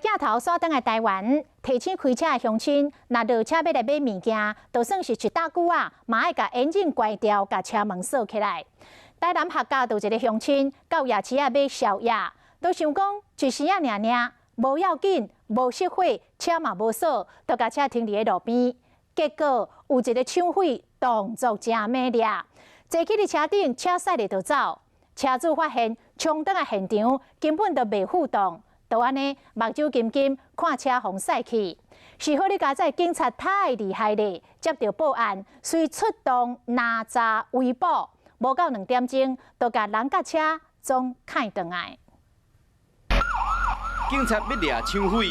鏡頭煞轉來台灣，提醒開車的鄉親，若落車欲來買物件，就算是一搭久仔，嘛愛共引擎關掉，共車門鎖起來。台南客家就一个鄉親，到夜市仔買宵夜，都想講一時仔爾爾，無要緊，無熄火，車嘛無鎖，就共車停佇咧路邊。結果有一个搶匪動作誠猛烈，坐去佇車頂，車駛咧就走。車主發現衝轉來現場，根本就袂赴動。就按呢，目睭金金看車予駛去。是好哩佳哉，警察太厲害咧，接著報案，遂出動拿查圍捕，無夠2點鐘，就共人佮車總牽轉來。警察欲掠搶匪。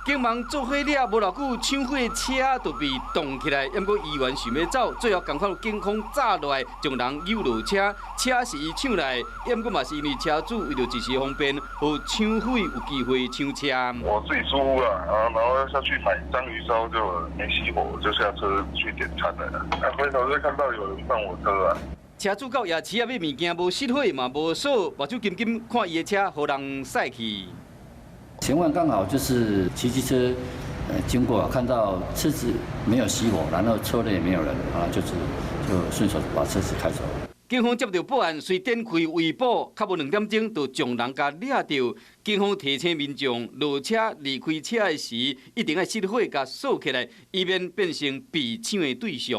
警網做伙掠，無偌久，搶匪車就被擋起來。毋過伊原想欲走，最後仝款警方炸落來，將人誘落車。車是伊搶來，毋過嘛是因為車主為著一時方便，予搶匪有機會搶車。我自己疏忽了啊，然後下去買章魚燒就沒熄火，就下車去點餐了。啊，回頭就看到有人上我車啊。車主到夜市仔買物件，無熄火嘛無鎖，目睭金金看伊的車予人駛去。前晚剛好就是騎機車，經過看到車子沒有熄火，然後車內也沒有人，啊，就是就順手把車子開走。警方接著報案，遂展開圍捕，較無2點鐘就將人共掠著。警方提醒民眾，落車離開車的時，一定愛熄火共鎖起來，以免變成被搶的對象。